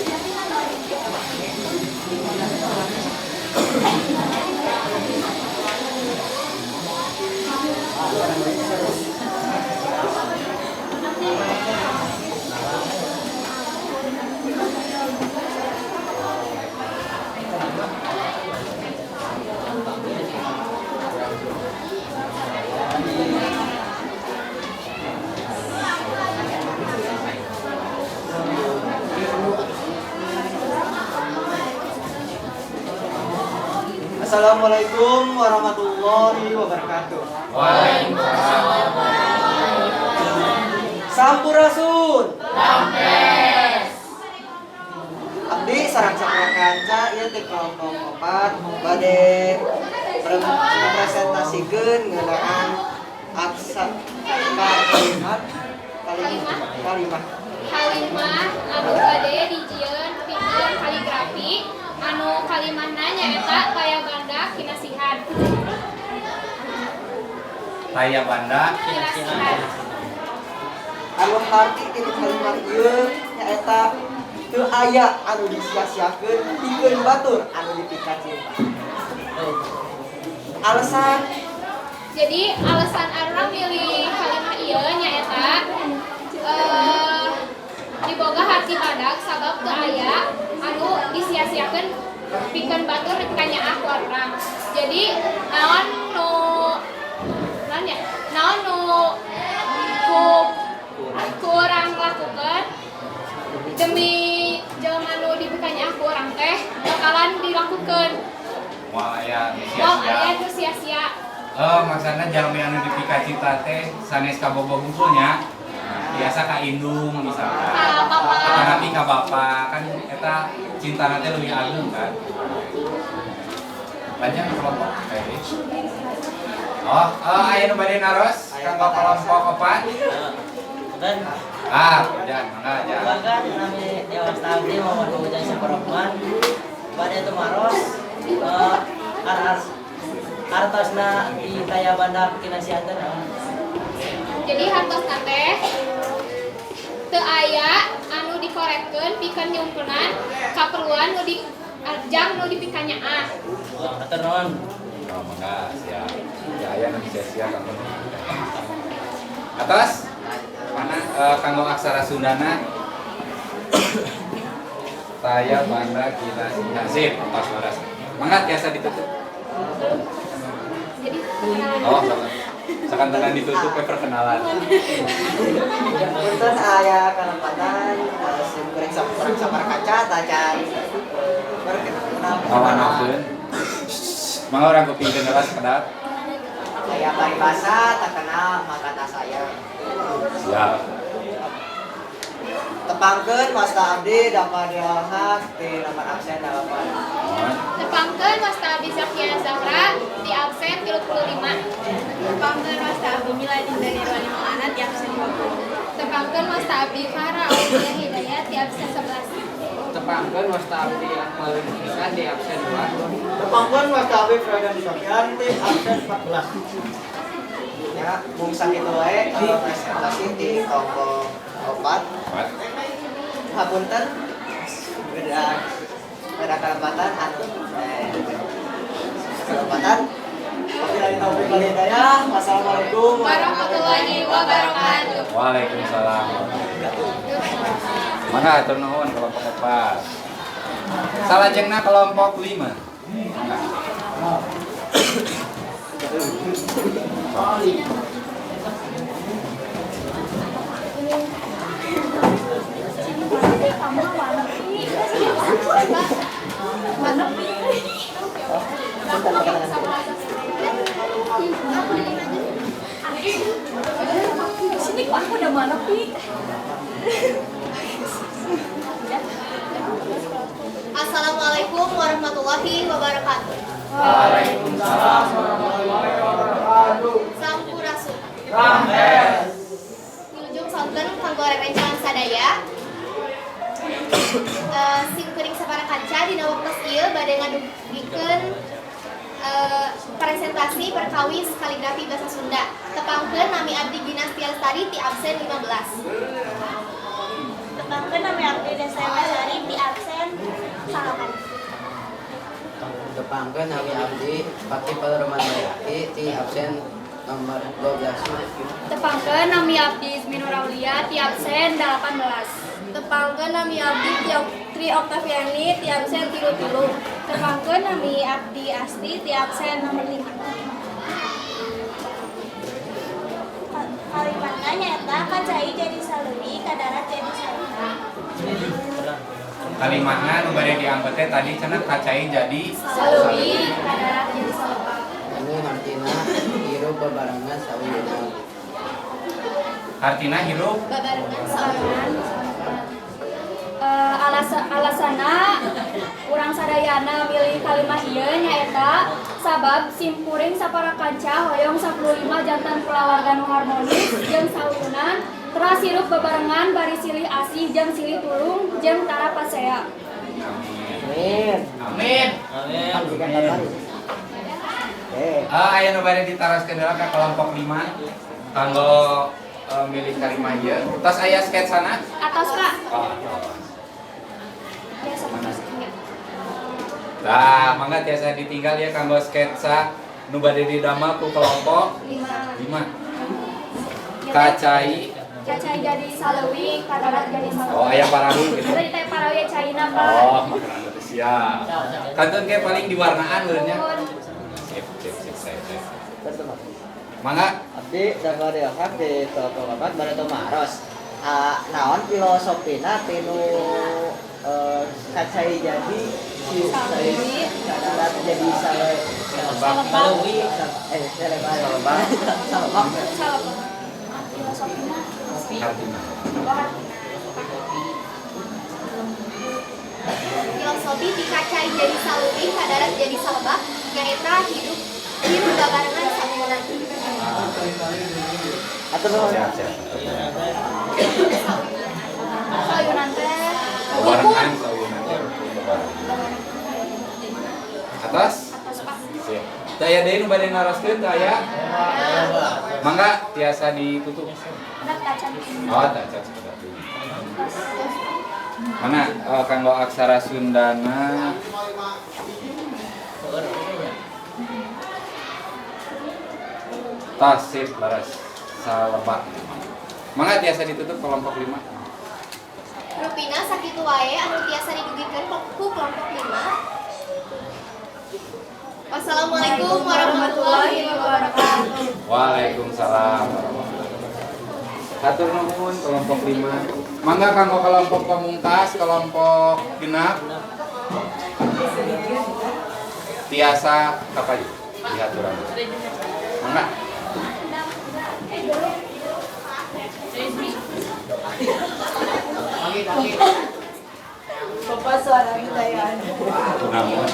Assalamualaikum warahmatullahi wabarakatuh. Waalaikumsalam. Sampurasun. Rampes. Abdi sareng sapara kanca ieu teh kelompok opat bade mempresentasikan ngeunaan aksa kalimat kalimah kalimah Kalimah anu bade dijieun pikeun kaligrafi anu kalimahna nyaeta taya banda kinasihan. Taya banda kinasihan. Anu harti tina kalimat ieu nyaeta teu aya anu disia-siakeun pikeun batur anu dipikacinta. Alasan. Jadi alasan urang milih kalimah ieu nyaeta diboga harti badag sabab teu aya anu disia-siakeun pikeun batur kanyaah ku urang. Jadi naon nu naon ya? Naon nu ku urang lakukeun demi jelema nu dipikanyaah ku urang teh bakalan dilakukeun. Moal aya nu Moal sia-sia. aya nu sia-sia. Oh, maksudna jalmi anu dipikacita teh sanes kabogoh hungkul nya. Biasa ka indung misalkan. Ka bapa. Atanapi ka bapa kan eta cintana teh leuwih agung kan. Lanjut kelompok kayak Oh, aya nu bade naros kanggo kelompok opat? Dan Ah, jangan, mangga aja. bahkan nami Dewas Abdi Muhammad Ujang Saparokman bade tumaros artosna di taya banda kinasihan teh naon? Jadi hartosna teh teu aya anu dikoretkeun pikeun nyumpunan kaperluan nu di jang nu dipikanyaah. Oh, hatur nuhun. Oh, mangga, siap. Ya aya nu sia-sia kanggo. Atas mana kanggo aksara Sundana taya banda kinasihan. Sip, tos waras. Mangga tiasa ditutup. Jadi perkenalan. Oh, sakantenan ditutup we perkenalan. Punten aya kalepatan sim kuring sapara sapara kaca tacan perkenalkan. Ngawanakeun. Mangga urang kupingkeun heula sakedap. Aya paribasa tak kenal maka tak sayang. Siap. Tepangkeun wasta abdi Damadil Haq di nomor absen 8. Tepangkeun wasta abdi Zakia Zahra di absen 35. Tepangkeun wasta abdi Mila Dinda Nirwani Maulana di absen 20. Tepangkeun wasta abdi Farah Aulia Hidayat Aulia ti absen 11. Tepangkeun wasta abdi Akmal Ihsan di absen 2. Tepangkeun wasta abdi Firdan Sofyan di absen 14. Ya, mung sakitu wae presentasi di kelompok 4. Hapunten beda kelepatan atau kelepatan. Wabillahi taufiq wal hidayah. Wassalamualaikum warahmatullahi wabarakatuh. Waalaikumsalam. Mangga atur nuhun kelompok 4. Salajengna kelompok 5. Mangga. Sini kok aku udah mana pi? Assalamualaikum warahmatullahi wabarakatuh. Waalaikumsalam warahmatullahi wabarakatuh. Sampurasun. Rampes. Wilujeng sonten kanggo rerencangan sadaya. Simkuring sapara kaca dina wektos ieu bade ngadugikeun presentasi perkawis kaligrafi bahasa Sunda. Tepangkeun nami abdi Ginastia Lestari ti absen 15. Tepangkeun nami abdi Desa Lestari ti absen 9. Tepangkeun nami abdi Fakih Palroman Bayaki ti absen nomor 12. Tepangkeun nami abdi Ismi Nuraulia ti absen 18. Tepangkeun nami abdi Tri Oktaviani ti absen 33. Tepangkeun nami abdi Asti ti absen nomor 5. Kalimatna nyaeta kacai jadi saleuwi, kadarat jadi saleuwi. Kalimatna nu bade diangkat teh tadi cenah kacai jadi saleuwi, kadarat jadi salebak. Anu hartina hirup babarengan sauyunan. Hartina hirup babarengan sauyunan. Alasana urang sadayana milih kalimah ieu nyaeta sabab simkuring sapara kanca hoyong 15 jantan kulawarga nu harmonis jeung sauyunan teras hirup bebarengan bari silih asih jeung silih tulung jeung tara pasea. Amin. Amin. Amin. Aya nu bade ditaroskeun heula ka kelompok 5 kanggo milih kalimah ieu. Tos aya sketsana? Atos, Kak. Oh. Nah, mangga tiasa ditinggal ya kanggo sketsa nu bade didamel ku kelompok 5. 5. Kacai Kacai jadi saleuwi, kadarat jadi saleuwi. Oh, aya parahu gitu. Eta teh parahu ya caina, Pak. Oh, makanan teh siap. Kantun ke paling diwarnaan meureun nya. Sip, sip, sip, sip. Mangga abdi Dafar Ilham di kelompok 4 Barato Maros. Naon filosofina tinu kacai jadi saleuwi, kadarat jadi saleuwi, salebak, salebak. Filosofina filosofi dikacai jadi saleuwi, kadarat jadi salebak, nyaeta hidup hirup babarengan sauyunan. Siap, siap. Sauyunan teh babarengan sauyunan teh. Atas? Atas, Pak. Siap. Teu aya deui nu bade naroskeun teu aya? Mangga tiasa ditutup. Oh, tacan sekedap. Mana kanggo aksara Sundana? Tasif laras salebak. Mangga tiasa ditutup kelompok 5. Rupina sakitu wae anu tiasa didugikeun ku kelompok 5. Wassalamualaikum warahmatullahi wabarakatuh. Waalaikumsalam warahmatullahi wabarakatuh. Hatur nuhun kelompok 5. Mangga kanggo kelompok pamungkas, kelompok genap. Tiasa kapayu dihaturan. Mangga. Bapak suaranya kayak Namun.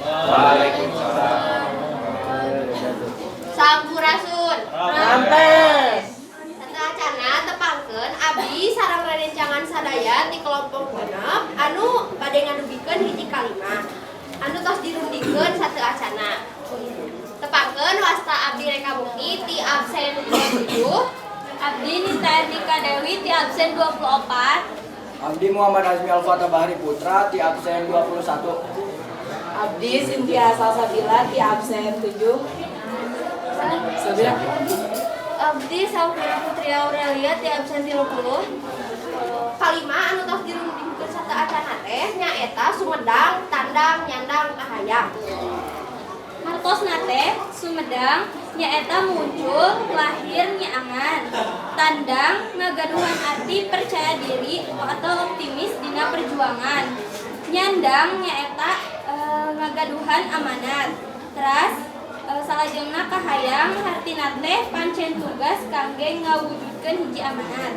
Waalaikumsalam. Sampurasun. Rampes. Sateuacanna tepangkeun abdi sareng rerencangan sadaya ti kelompok 6 anu bade ngadugikeun hiji kalimah anu tos dirundingkeun sateuacanna. Tepangkeun, wasta abdi Reka Mukti ti absen 27. Abdi Nita Erdika Dewi ti absen 24. Abdi Muhammad Azmi Al-Fatah Bahri Putra ti absen 21. Abdi Cynthia Salsabila ti absen 7. Sabila. Abdi Safira Putri Aurelia ti absen 30. Kalimah anu tos dirundingkeun sateuacanna teh nyaeta Sumedang tandang nyandang kahayang. Hartosna teh Sumedang nyaeta muncul, lahir, nyaangan. Tandang ngagaduhan arti percaya diri atau optimis dina perjuangan. Nyandang nyaeta ngagaduhan amanat. Teras salajengna kahayang hartina teh pancen tugas kangge ngawujudkeun hiji amanat.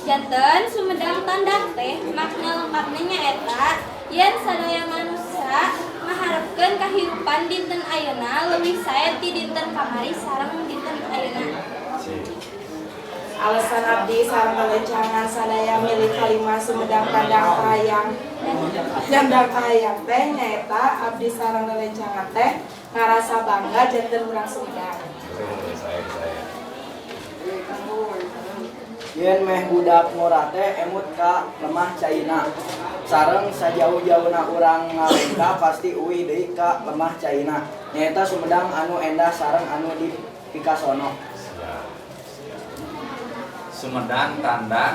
Janten Sumedang tandang teh makna lengkapna nyaeta yen sadaya manusia ngaharepkeun kahirupan dinten ayeuna leuwih sae ti dinten kamari sareng dinten ayeuna. Alasan abdi sareng rerencangan sadaya milih kalimah Sumedang tandang kahayang nyandang kahayang teh nyaeta abdi sareng rerencangan teh ngarasa bangga janten urang Sumedang. Saya. Yen meh budak ngora teh emut ka lemah caina. Sareng sajauh-jauhna urang ngalengka pasti uih deui ka lemah caina. Nyaeta Sumedang anu endah sareng anu dipikasono. Siap, siap. Sumedang tandang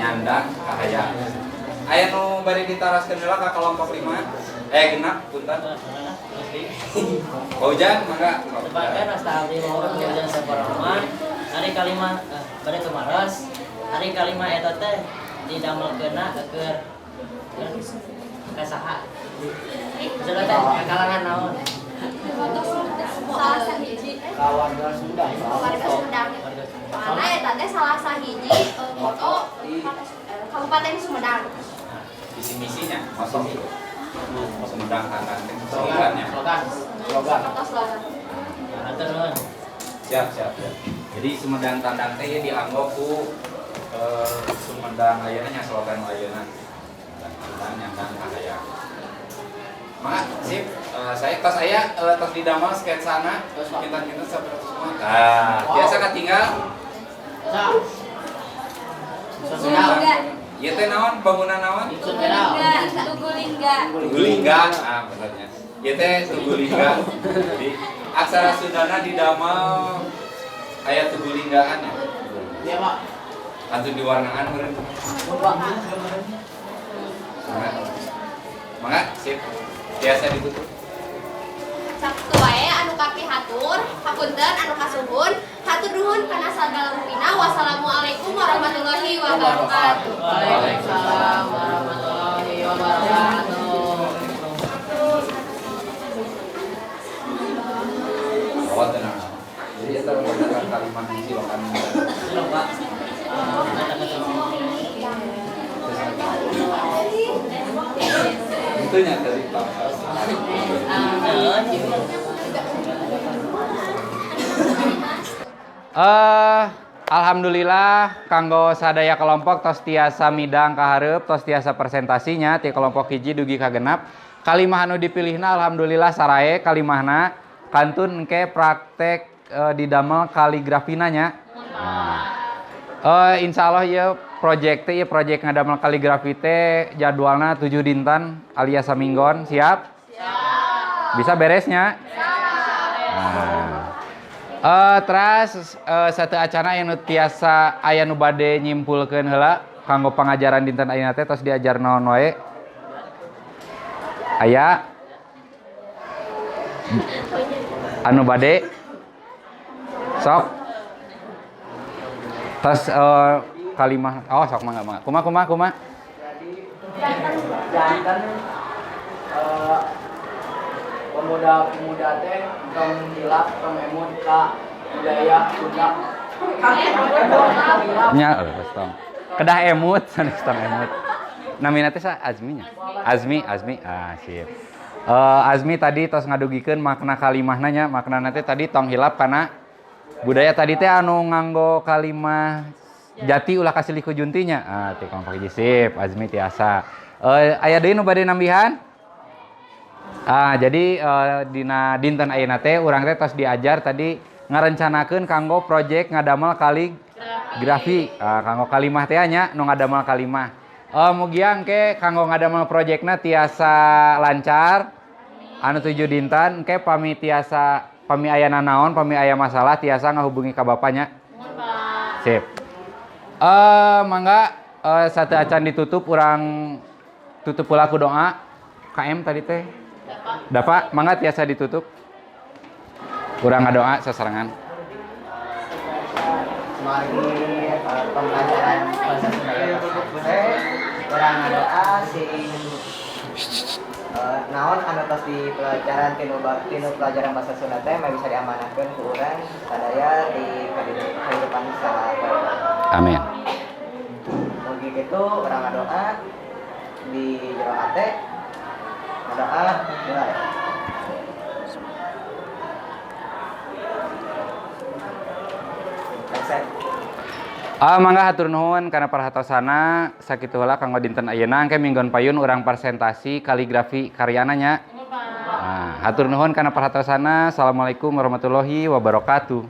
nyandang kahayang. Aya nu bade ditaroskeun heula ka kelompok 5? Eh, 6, punten. Pak Ujang, mangga. Tepangkeun, wasta abdi Muhammad Ujang Saifur Rahman. Ari kalimah bade tumaros. Ari kalimah eta teh didamelkeunna keur ka saha? Maksudna teh ka kalangan naon? Salah sahiji Ka warga Sumedang. Warga Sumedang. Soalna eta teh salah sahiji moto Kabupaten Sumedang. Visi misinya kosong itu. Sumedang tandang teh slogannya. Slogan. Slogan. Atau slogan. Hatur nuhun. Siap, siap, siap. Jadi Sumedang tandang teh ya dianggo ku Sumedang ayeuna nya, slogan ayeuna. Tandang nyandang kahayang. Mangga, sip. Saya tos aya tos didamel sketsana kinten-kinten seperti semua. Nah, biasa katinggal. Sumedang. Ieu teh naon? Bangunan naon? Tugu Lingga, Tugu Lingga. Tugu Lingga. Ah, benernya. Ieu teh Tugu Lingga. Jadi aksara Sundana didamel aya Tugu Linggaan ya. Iya, Pak. Atuh diwarnaan meureun. Mangga. Mangga, sip. Biasa ditutup. Sakitu wae anu kapihatur, hapunten anu kasuhun, hatur nuhun kana sagala rupina. Wassalamualaikum warahmatullahi wabarakatuh. Waalaikumsalam warahmatullahi wabarakatuh. Oh, tenang. Jadi eta merupakan kalimat hiji lokan. Lupa. Ada ketemu. Itu nya dari Pak. Alhamdulillah kanggo sadaya kelompok tos tiasa midang ka hareup, tos tiasa presentasinya ti kelompok 1 dugi ka 6. Kalimah anu dipilihna alhamdulillah sarae kalimahna, kantun engke praktek didamel kaligrafina nya. Nah. Insya Allah ya project teh, ya project ngadamel kaligrafi teh jadwalna 7 dinten alias saminggon, siap? Siap. Bisa beresnya? Nah. Terus sateuacanna anu tiasa aya nu bade nyimpulkeun heula kanggo pangajaran dinten ayeuna teh tos diajar naon wae? Aya anu bade? Sok. Tos kalimah, oh sok, mangga, mangga. Kumaha, kumaha, kumaha? Jadi janten pemuda-pemuda teh tong hilap, tong emut ka budaya Sunda. Nya tong. Kedah emut, sanes tong emut. Namina teh sa Azmi nya. Azmi, Azmi. Ah, sip. Azmi tadi tos ngadugikeun makna kalimahna nya, makna teh tadi tong hilap kana budaya. Tadi teh anu nganggo kalimah jati ulah kasilih ku juntinya. Ah, ti kelompok hiji, sip, Azmi tiasa. Aya deui nu bade nambihan? Ah, jadi dina dinten ayeuna teh urang teh tos diajar tadi ngarencanakeun kanggo project ngadamel kaligrafi. Ah, kanggo kalimah teh nya, nu ngadamel kalimah. Mugia engke kanggo ngadamel projectna tiasa lancar. Anu 7 dinten engke pami tiasa, pami aya nanaon, pami aya masalah tiasa ngahubungi ka bapaknya. Sip. Mangga sateuacan ditutup, urang tutup pula ku doa. KM tadi teh. Dapat, mangga tiasa ditutup. Urang ngadoa sasarengan. Margi pembelajaran bahasa Sunda ieu tos, urang ngadoa sing naon anu tos di pelajaran tinu pelajaran bahasa Sunda teh mah bisa diamanahkeun ku urang sadaya di kehidupan sapoe. Amin. Mugi kitu, urang ngadoa di jero hate, ngadoa mulai. Selesai. Ah, mangga, hatur nuhun kana perhatosana. Sakitu heula kanggo dinten ayeuna. Engke minggon payun urang presentasi kaligrafi karyana nya. Nah, hatur nuhun kana perhatosana. Assalamualaikum warahmatullahi wabarakatuh.